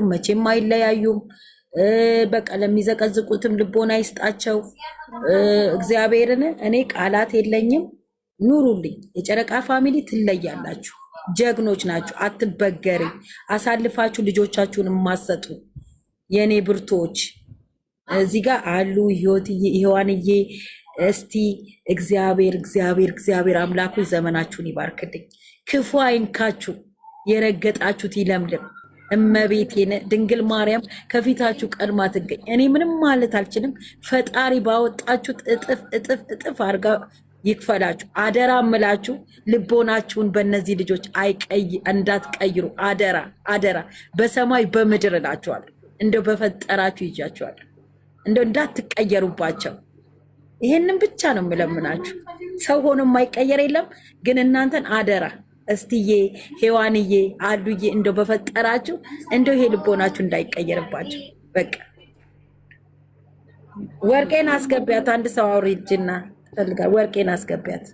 መቼም አይለያዩም። በቃ ለሚዘቀዝቁትም ልቦና ይስጣቸው እግዚአብሔርን። እኔ ቃላት የለኝም። ኑሩልኝ። የጨረቃ family ትለያላችሁ። ጀግኖች ናችሁ። አትበገሪ። አሳልፋችሁ ልጆቻችሁን የማሰጡ የእኔ ብርቶች እዚህ ጋር አሉ። ህይወትዬ፣ ህዋንዬ፣ እስቲ እግዚአብሔር እግዚአብሔር እግዚአብሔር አምላኩ ዘመናችሁን ይባርክልኝ፣ ክፉ አይንካችሁ፣ የረገጣችሁት ይለምልም። እመቤቴን ድንግል ማርያም ከፊታችሁ ቀድማ ትገኝ። እኔ ምንም ማለት አልችልም። ፈጣሪ ባወጣችሁት እጥፍ እጥፍ እጥፍ አድርጋ ይክፈላችሁ። አደራ እምላችሁ ልቦናችሁን በእነዚህ ልጆች አይቀይ እንዳትቀይሩ አደራ አደራ። በሰማይ በምድር እላችኋለሁ። እንደው በፈጠራችሁ ይዣችኋለሁ። እንደው እንዳትቀየሩባቸው። ይሄንን ብቻ ነው የምለምናችሁ። ሰው ሆኖ የማይቀየር የለም፣ ግን እናንተን አደራ እስትዬ፣ ሔዋንዬ፣ አሉዬ እንደው በፈጠራችሁ እንደው ይሄ ልቦናችሁ እንዳይቀየርባቸው። በቃ ወርቄን አስገቢያት። አንድ ሰው አውሪጅና ትፈልጋል። ወርቄን አስገቢያት።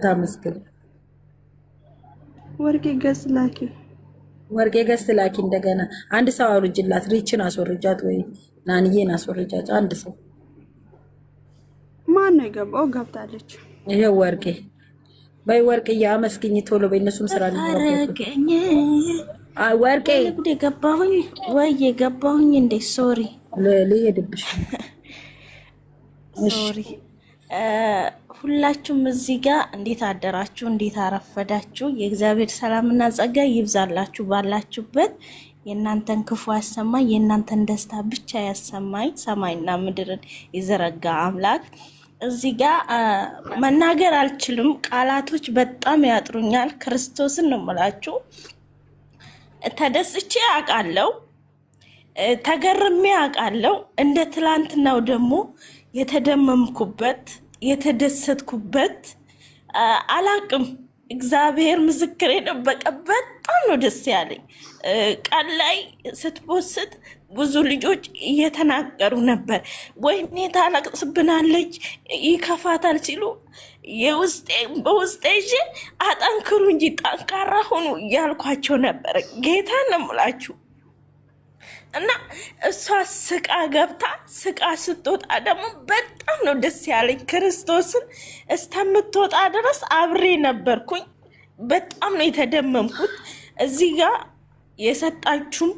ታመስግን። ወርቄ ገጽ ላኪ፣ ወርቄ ገጽ ላኪ። እንደገና አንድ ሰው አውርጅላት። ሪችን አስወርጃት ወይ ናንዬን አስወርጃት። አንድ ሰው ማን ነው የገባው? ገብታለች። ይሄው ወርቄ በይ ወርቅዬ፣ አመስግኝ ቶሎ በይ። እነሱም ስራ አረገኝ። ወርቄ ጉዴ ገባሁኝ ወይ የገባሁኝ እንዴ? Sorry ልሄድብሽ። Sorry። ሁላችሁም እዚህ ጋር እንዴት አደራችሁ? እንዴት አረፈዳችሁ? የእግዚአብሔር ሰላምና ጸጋ ይብዛላችሁ ባላችሁበት። የእናንተን ክፉ ያሰማኝ፣ የእናንተን ደስታ ብቻ ያሰማኝ። ሰማይና ምድርን የዘረጋ አምላክ እዚህ ጋር መናገር አልችልም። ቃላቶች በጣም ያጥሩኛል። ክርስቶስን ነው የምላችሁ። ተደስቼ አውቃለሁ፣ ተገርሜ አውቃለሁ። እንደ ትላንትናው ደግሞ የተደመምኩበት የተደሰትኩበት አላቅም። እግዚአብሔር ምስክሬ ነው። በቃ በጣም ነው ደስ ያለኝ። ቀን ላይ ስት post ብዙ ልጆች እየተናገሩ ነበር። ወይኔ ታለቅስብናለች፣ ይከፋታል ሲሉ የውስጤ በውስጤ ይዤ አጠንክሩ እንጂ ጠንካራ ሁኑ እያልኳቸው ነበር። ጌታ ነው የምላችሁ። እና እሷ ስቃ ገብታ ስቃ ስትወጣ ደግሞ በጣም ነው ደስ ያለኝ። ክርስቶስን እስከምትወጣ ድረስ አብሬ ነበርኩኝ። በጣም ነው የተደመምኩት። እዚህ ጋር የሰጣችሁም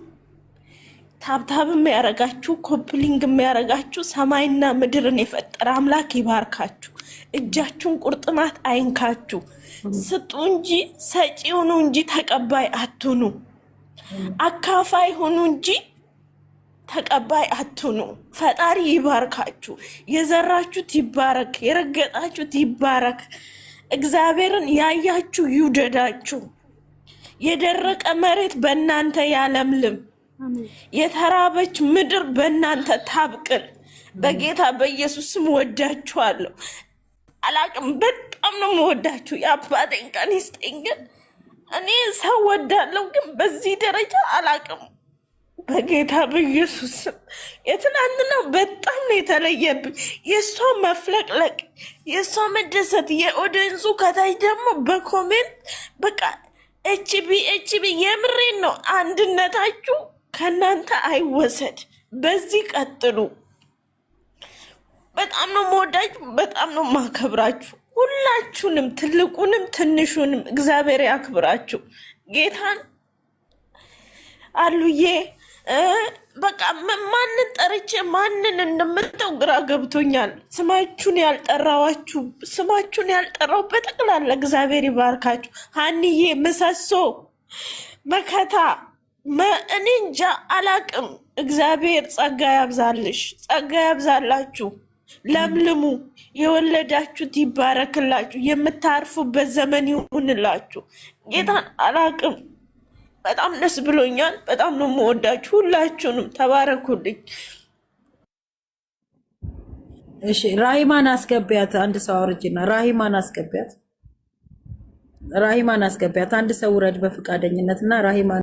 tap tap የሚያረጋችሁ copy link የሚያረጋችሁ ሰማይና ምድርን የፈጠረ አምላክ ይባርካችሁ። እጃችሁን ቁርጥማት አይንካችሁ። ስጡ እንጂ ሰጪ ሁኑ እንጂ ተቀባይ አትሁኑ። አካፋይ ሁኑ እንጂ ተቀባይ አትሁኑ። ፈጣሪ ይባርካችሁ። የዘራችሁት ይባረክ፣ የረገጣችሁት ይባረክ። እግዚአብሔርን ያያችሁ ይውደዳችሁ። የደረቀ መሬት በእናንተ ያለምልም። የተራበች ምድር በእናንተ ታብቅል። በጌታ በኢየሱስ ስም ወዳችኋለሁ። አላቅም፣ በጣም ነው የምወዳችሁ። የአባቴን ቀን ይስጠኝ። ግን እኔ ሰው ወዳለሁ፣ ግን በዚህ ደረጃ አላቅም። በጌታ በኢየሱስ ስም የትናንትናው በጣም ነው የተለየብኝ። የእሷ መፍለቅለቅ፣ የእሷ መደሰት፣ የ audience ኡ ከታች ደግሞ በ comment በቃ HB HB። የምሬን ነው። አንድነታችሁ ከእናንተ አይወሰድ። በዚህ ቀጥሉ። በጣም ነው የምወዳችሁ፣ በጣም ነው የማከብራችሁ። ሁላችሁንም ትልቁንም ትንሹንም እግዚአብሔር ያክብራችሁ። ጌታን አሉዬ በቃ ማንን ጠርቼ ማንን እንደምተው ግራ ገብቶኛል። ስማችሁን ያልጠራዋችሁ ስማችሁን ያልጠራው በጠቅላላ እግዚአብሔር ይባርካችሁ። ሀንዬ ምሰሶ መከታ እኔ እንጃ አላቅም። እግዚአብሔር ጸጋ ያብዛልሽ፣ ጸጋ ያብዛላችሁ። ለምልሙ፣ የወለዳችሁት ይባረክላችሁ፣ የምታርፉበት ዘመን ይሁንላችሁ። ጌታን አላቅም። በጣም ደስ ብሎኛል። በጣም ነው የምወዳችሁ ሁላችሁንም። ተባረኩልኝ። እሺ ራሂማን አስገቢያት። አንድ ሰው አውርጂና ራሂማን አስገቢያት። ራሂማን አስገቢያት። አንድ ሰው ውረድ በፈቃደኝነት እና ራሂማን